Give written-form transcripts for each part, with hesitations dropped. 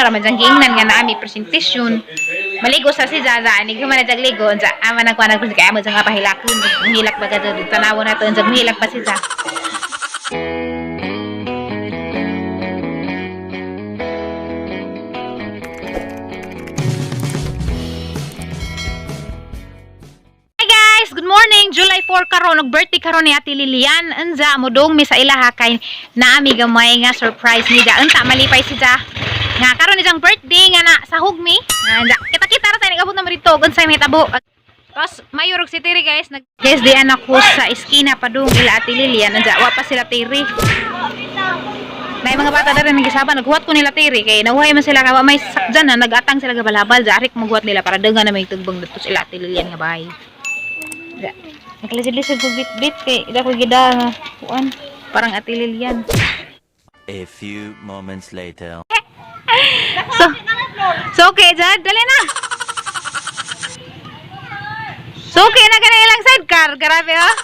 raman jang giingnan nga naami presentation. Maligo sa si Jaja ani human na jag ligo unsa ama nang kuan nag kay amo jang pahilakon hilak ba gadto tanawo na to unsa hilak pa si Ja. Hi guys, good morning. July 4 karon og birthday karon ni Ate Lilian. Unsa modong mi sa ilaha kay naami gamay nga surprise ni Ja. Unta malipay si Ja. Nga karon ni jang birthday nga na sahog mi. Nga unsa kita-kita ra tayo nag-abot na mo dito ug unsay may tabo. Tapos mayor og si Tiri guys, nag guys di anak ko sa eskina padung ila Ate Lilian. Unsa wa pa sila Tiri. Nay mga bata dara nagisaba naghuwat ko nila Tiri kay nahuhay man sila kawa may sakjan na nagatang sila gabalabal jarik maghuwat nila para denga na may tugbang dito sa ila Ate Lilian nga bahay. Da. Nakalisod-lisod ko bit-bit kay ida ko gida nga kuan parang Ate Lilian. A few moments later. So okay dyan, dali na. So okay na ganang ilang sidecar, grabe oh.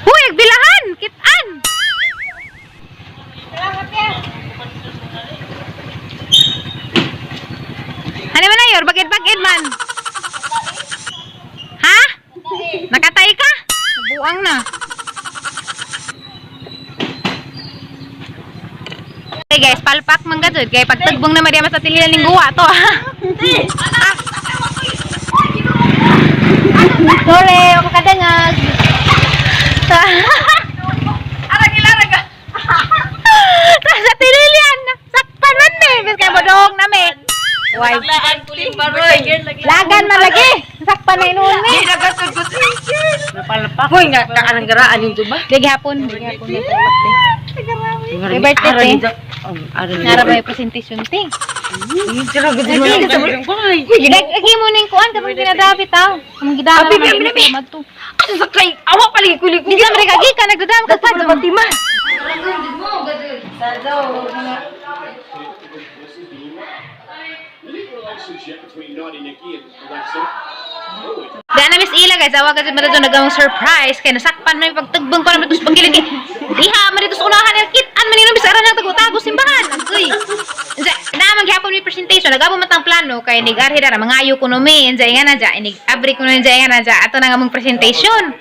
Huy, nagbilahan, kitaan. Ano man na yor, bagid-bagid man. Ha? Nakatay ka? Buang na. Hey guys, palpak man gajud kay pagtagbong na Maria mas atililan ning guwa to. Ah. Sorry, ako kadangag. Arang ilarag. Sa tililian, sakpan man ni, bis kay bodong na me. Why? Lagan man lagi. Sakpan na inuon me. Napalpak. Hoy, nga kaanang garaan nito ba? Di gihapon, di gihapon may palpak te. May birthday te. Nara ba yung presentation te? Lagi mo ning kuan kapag ginadapit ah. Kamong gidala Abi, man abi, abi. madto. Asa sa kay awa pala kulig. Di ka marigagi ka nagdadam ka pa. Fatima. Relationship between Naughty Nicky and Alexa. Di na Miss Ila guys, awa kasi madto nagamong surprise kay nasakpan man pagtagbang pa naman tos pagkilig. Diha man dito sa unahan kit-an man nino bisara nang tago-tago simbahan. Uy. Unsa na man gihapon mi presentation, nagabo man tang plano kay nig-arhi ra mangayo kuno mi unsa nga na dya, inig abri kuno unsa nga na dya ato na nga mong presentation.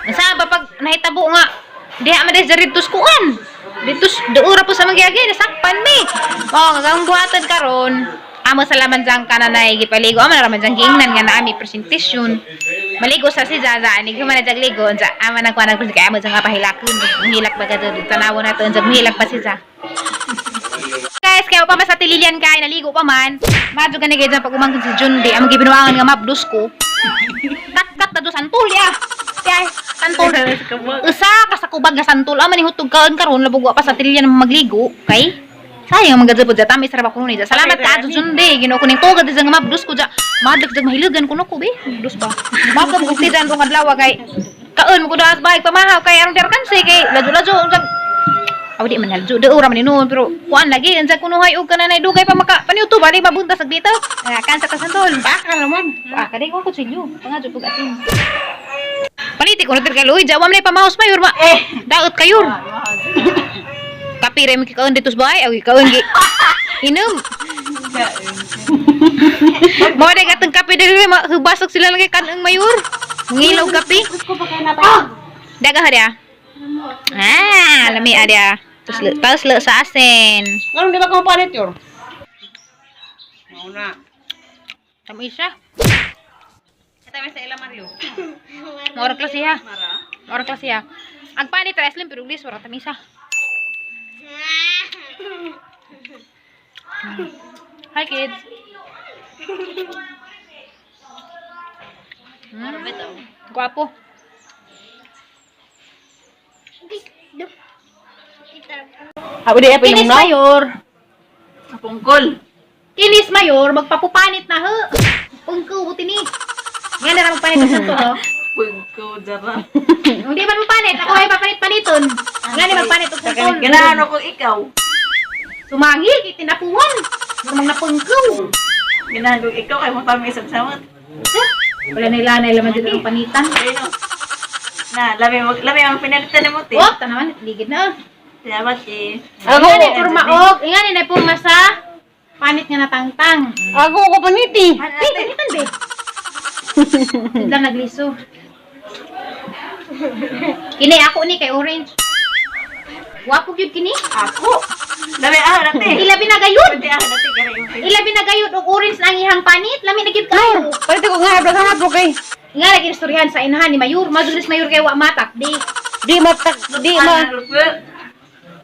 Unsa ba pag nahitabo nga diha man dito dito kuan. Dito duura po sa magyagi nasakpan mi. Oh, nga ang buhatan karon. Amo sa laman jang kananay gipaligo amo na raman jang giingnan nga naami presentation. Maligo sa si Jaja ani human na jag ligo unsa ama nang kuan nag kay amo jang pahilakon hilak ba gadto tanawo na to unsa hilak pa si Ja. Guys, kaya pa mas Ate Lilian kay naligo pa man. Madyo gani kay pag umangkon si Jundi, among gibinuangan nga mabdus ko. Kat-kat na do santol ya. Kay santol. Usa ka sa kubag nga santol ama ni hutog kaon karon labog wa pa sa Ate Lilian magligo kay sayang mga gadto po tamis ra ba kuno ni ja. Salamat ka adto Jundi. Ginoo ko ning tugad sa nga mabdus ko ja. Madlak jag mahilugan kuno ko be. Mabdus ba. Mabdus ko ti jan adlaw kay kaon mo ko daas bahay pamahaw kay aron der kansi kay ladyo-ladyo unsang aw di man ladyo de ora man noon pero kuan lagi unsa kunuhay og kananay dugay pa maka paniuto bali mabunta sa dito. Ah, kansa ka santol. Baka naman. Ah, kaday ko kutsilyo. Pangadyo pag asin. Paniti ko na kay Luy, jawa man pamahos mayor ma. Eh, daot kayor. Kapi ra mi kaon dito sa bahay, aw kaon gi. Inom. Mo na gatong kape diri ma hubasok sila lagi kanang mayor. Ngilaw kape. Daga ha dia. Ah, lami adya. Tapos le sa asin. Nganong di ba ka mapalit yor? Mauna. Tamo isa. Maura klase ha. Maura klase ha. Ang panit ra slim pero glis wala tamisa. Hi kids. Guwapo. Abo di Kinis mayor. Pungkol. Kinis mayor magpapupanit na ho. Pungko buti ni. Nga na ra magpanit sa to ho. Pungkol dara. Hindi man magpanit, ako ay papanit-paniton. Nga ni magpanit og santol. Ganahan ako ikaw. Sumangil, kay tinapuan. Namang napungkaw. Ganahan ko ikaw kay mo tami isang samot. Wala na ilanay laman dito ang panitan. Ayun. Na, lami mo, lami ang pinalitan nimo ti. Oh, tanaman, ligid na. Salamat eh. Ako ni porma og, ingani na porma sa panit nga natangtang. Ako ko paniti. Ay, panitan be. Bigla nagliso. Kini ako ni kay orange. Wapo gyud kini. Ako. Dami ah nate. Ilabi na gayud. Dami ah nate kare yung face. Ilabi na gayud og orange na ang ihang panit. Lami na gyud kaayo. Palit ko nga daghan po kay. Nga lagi istoryahan sa inahan ni Mayor. Madulis Mayor kay wa matak di. Di matak di ma. Ah, okay.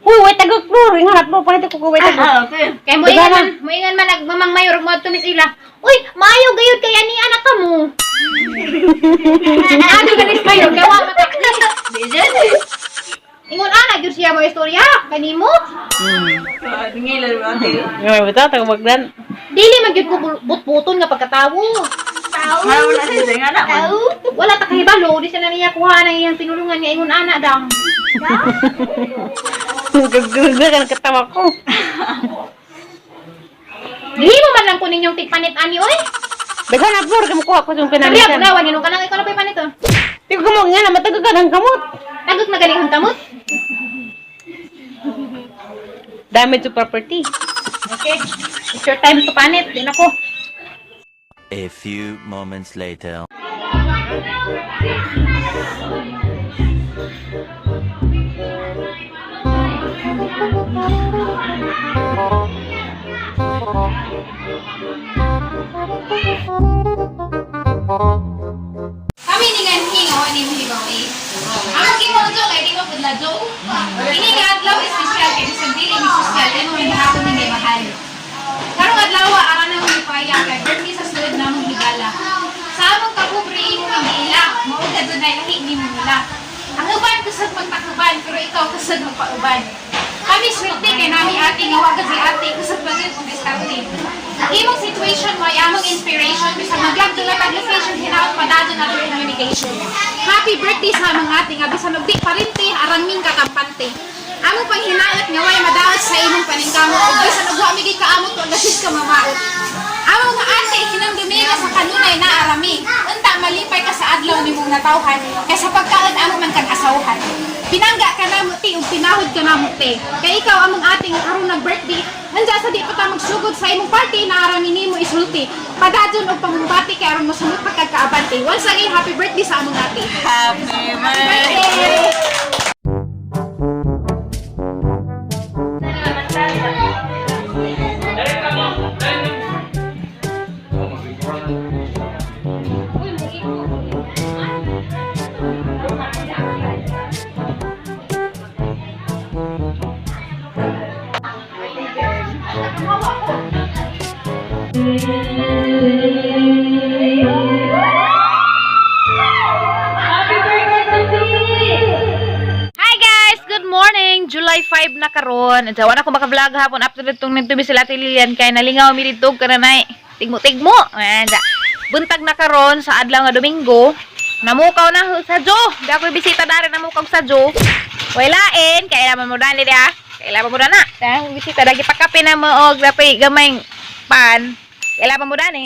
Uy, way tagok mo. Ingat mo palit ko way tagok. Ah, okay. Kay mo ingan man, mo ingan man nagmamang Mayor mo adto mis ila. Uy, maayo gayud kay ani anak ka mo. Ano ganis Mayor kay wa matak di. Di dyan. Ingon ana gyud siya mo istorya kanimo. Ah, Ngilan mo ate. Ngay bitaw tag magdan. Dili man gyud ko butbuton nga pagkatawo. Wala mo na siya nga na. Wala ta kahibalo, di siya na niya kuha ang iyang tinulungan nga ingon ana dang. Gagagagan katawa ko. Gihimo man lang ko ninyong tigpanit ani oy. Daghan na po kay mukuha ko yung Sabi pinalitan. ako gawan ka lang ikaw na pa'y panit oh. Di ko mo nga na matagagan ang kamot. Tagok na galing ang kamot. Damage to property. Okay. It's your time to panit. Din ako. A few moments later. Kami ni nganhi nga wa nimo hibaw eh. Ang kimo jo kay di mo pudla jo. Kini nga adlaw espesyal kay bisan dili mi sosyal imo mi hapon ni mahal. Karong adlaw ara na mo paya kay birthday sa sulod namong higala. Sa among kapobre imo ang giila, mao ka jud ay lahi nimo nila. Ang uban kusog magtakuban pero ikaw kusog magpauban. Kami swerte kay nami ate nga wa ka si ate kusog pa jud kung diskarte. Imong situation mo ay among inspiration bisan maglag na tag location hinaot padadon ato communication. Happy birthday sa among ate nga bisan og di parente aran ming kakampante. Among panghinaot nga way madaot sa imong paningkamot ug bisan og wa migi kaamot wa gasis ka mamaot. Among nga ate hinamdumi nga sa kanunay na arami. Unta malipay ka sa adlaw nimong natawhan kay sa pagkaon amo man kag asawhan. Pinangga ka namo ti ug tinahod ka namo te. Kay ikaw among ate nga karon nag birthday. Anja sa di pa ta magsugod sa imong party na arami nimo isulti. Padadyon og pamumbati kay aron mosunod pa kag kaabante. Once again, happy birthday sa among ate. Happy birthday. Birthday! Hi guys! Good morning! July 5 na karon. At wala ko maka-vlog hapon after nitong nagtubi sila Ate Lilian kay nalingaw mi dito kananay. Tigmo-tigmo. Ayan, da. Buntag na karon sa adlaw nga Domingo. Namukaw na sa Jo. Di ako bisita dari namukaw sa Jo. Walain kay naman mo dani dia. Kailangan mo dana. Dahil bisita dagi pakape na mo og dapay gamay pan. Kailangan mo dani.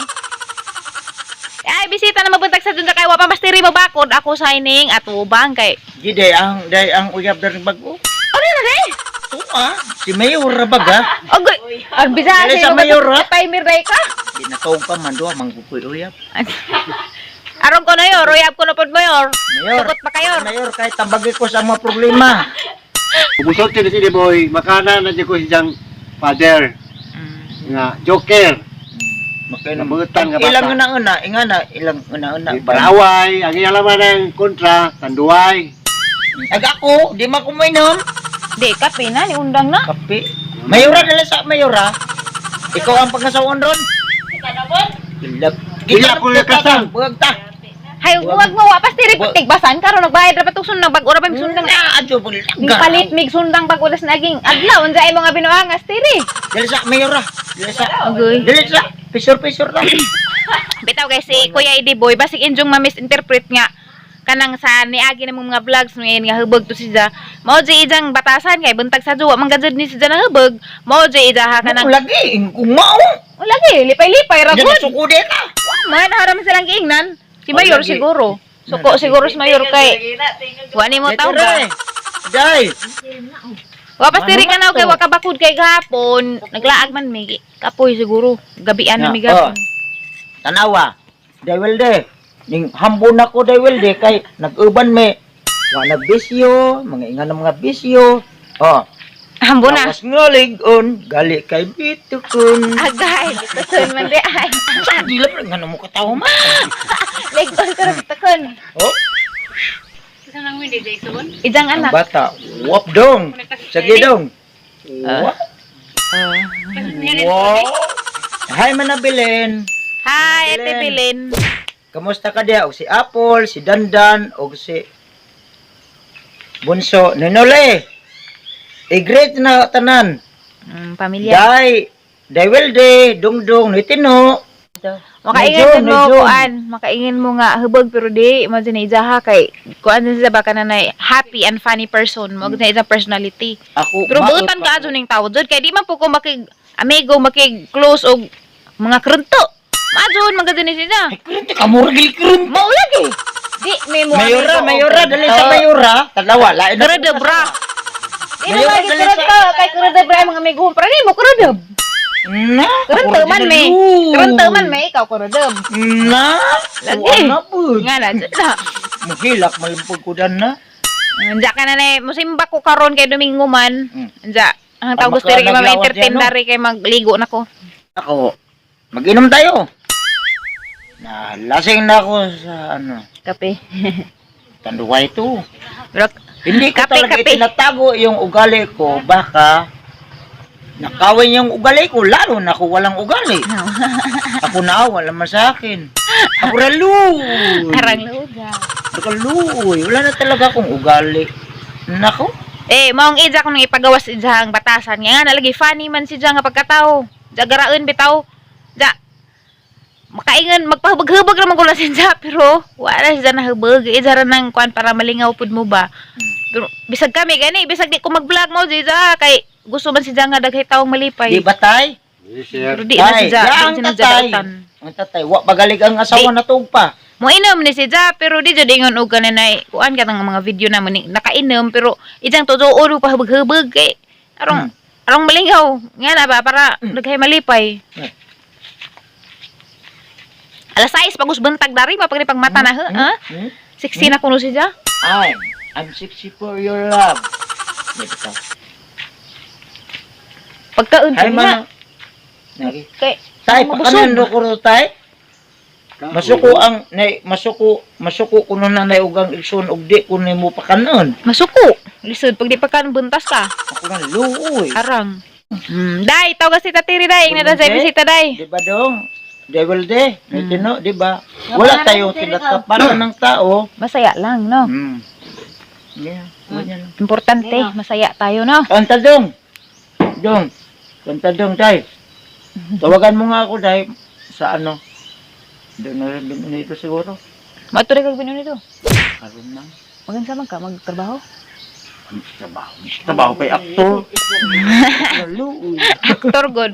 Ay, bisita na mabuntag sa dun kay wa pa mastiri mo bakod ako signing at ubang kay Di day ang day ang uyab dari bago. Ano na day? Oo ah, si Mayor ra baga. Agoy, ang bisa Dali sa mayor, ha? Timer day ka. Ginatawag pa man duha manggupoy uyab. Aron ko na yor, uyab ko na pod mayor. Mayor. Tukot pa kayo. Mayor kahit tambagi ko sa mga problema. Kumusulti na si Boy, makana na siya ko siyang father. Nga, joker. Makainom. Nabutan nga bata. Ilang una-una, ingana, ilang una-una. Di Paraway, ang iyalaman ng kontra, tanduay. Ag ako, di man ko mainom. Di kape na ni undang na. Kape. Mayora dala sa mayora. Ikaw ang pagkasawan ron. Ilap. Dili ako nakasal. Buwag ta. Hay, wag mo wa pas diri tigbasan karon nagbayad ra patong sundang bag ora pa mig sundang. Na, adyo po. Ning palit mig sundang bag ulas naging adlaw unsa ay mga binuangas diri. Dali sa mayora. Dali sa. Agoy. Dali sa. Pisor-pisor ta. Bitaw guys si Kuya Eddie Boy basig injong ma-misinterpret nga kanang sa niagi namong mga vlogs ngayon nga hubog to siya. Mao jud ijang batasan kay buntag sa juwa man gajud ni siya na hubog. Mao jud ija ha Kanang kanang lagi, kung mao. O lagi lipay-lipay ra Diyan gud. suko din ka. Man, haram silang giingnan. Si Mayor Oh, lagi. siguro. Suko siguro si Mayor kay wani mo taw ba? Day. Wa pas diri Ano ka na man kay to? wa ka bakod kay gahapon. Naglaag man mi. Kapoy siguro. Gabian na Na, mi gahapon. Tanawa. Dahil de. Ning hambon ako dahil de kay nag-uban me. Wa nagbisyo, mga ingan ng mga bisyo. Oh, Hambo na. Lawas nga ligon, gali kay bitukon. Agay, bitukon man di ay. Sa di lang ngano mo katawa man. Legon ko ra bitukon. Oh, Ijang ang anak. bata, wap dong. Sige dong. Wap. Wow. Hi Manabilin. Hi, Ate Bilin. Kamusta ka diha? Og si Apple, si Dandan, og si Bunso Ninole. I-greet na tanan. Pamilya. Dai, Dai Wilde, Dungdung, Nitino. Makaingin Medyo, mo medyo. kuan, makaingin mo nga hubog pero di mo na ijaha kay kuan din siya baka nanay happy and funny person mo na isa personality. Ako, Pero maot buutan pa ka adto ning tawo jud kay di man po ko makig amigo makig close og mga krento. Maadyon man gud ni siya. Ay, kurente ka, mura gil kurente. Mao lagi. Di may mo Mayora, amigo og mayora, dali sa krento. mayora. Talawa, lain na. Krudo bra. Di Mayora, na lagi dali sa- krento kay krudo bra mga amigo pero di mo krudo. Na, Krento man may. Krento man may ikaw krudo. Na, Lagi. lagi. Na po. Nga na jud na. Muhilak, malampag ko dan na. Anja ka na na eh. Musimba ko karon kay Domingo man. Anja. Ang tawag gusto rin kay Ang ma-entertain maglawad yan, no? dari kay magligo na ko. Ako, mag-inom tayo. Na, lasing na ako sa ano, Kape. tanduay ito. Pero Hindi ko Kape, talaga kape. itinatago yung ugali ko. Baka nakawin yung ugali ko, lalo na ako walang ugali. Ako na, wala man sa akin. Ako raluy. arang luga. Nakaluoy. Wala na talaga akong ugali. Nako. Eh, maong ija ko nang ipagawas ija ang batasan. Nga nga nalagi funny man si nga pagkatao. Jagaraon bitaw. Ja. Makaingan magpahubog-hubog ra man ko lang si Ja, pero wala siya nahubog. Ija ra nang kuan para malingaw pud mo ba. Pero bisag kami gani, bisag di ko mag-vlog mo si Ja kay gusto man si Ja nga daghay tawong malipay. Di ba tay? Yes, sir. Pero di na Tay, si Ja, ya, di ang siya tatay. nagjadratan. Ang tatay, wa pagalig ang asawa Di. na tuog pa. Mo inom ni si Ja, pero di jud ingon og kananay kuan ka ng mga video na mo ni nakainom pero ijang totoo pa hubog-hubog kay arong arong malingaw nga na ba para naghay malipay. Alas 6 pagus buntag dari mapagni pagmata na ha? Hmm? 16 na kuno si Ja. I'm 64 your love. Di ba? Pagkaon Ay, na. man. Nagi. Kay Tay, mabusog. pakanan do ko ro, tay. Masuko ang nay masuko masuko kuno na nay ugang igsoon og di ko nimo pakanon. Masuko. Lisod pag di pa kan buntas ka. Ako nga luoy. Arang. Dai, tawag si Tatiri dai, ingna sa Hindi. bisita dai. Di ba dong? Devil de, may tino, di ba? Wala tayong tinatapakan ng tao. Masaya lang, no? Yeah, ganyan lang. Importante, masaya tayo, no? Kanta dong. Dong. Kanta dong, tay. Tawagan mo nga ako, tay. Sa ano? Doon na rin dito siguro. Matuloy kag binunito. Karon na. Magansa man ka magtrabaho. Trabaho. Trabaho kay aktor. Luoy. Actor god.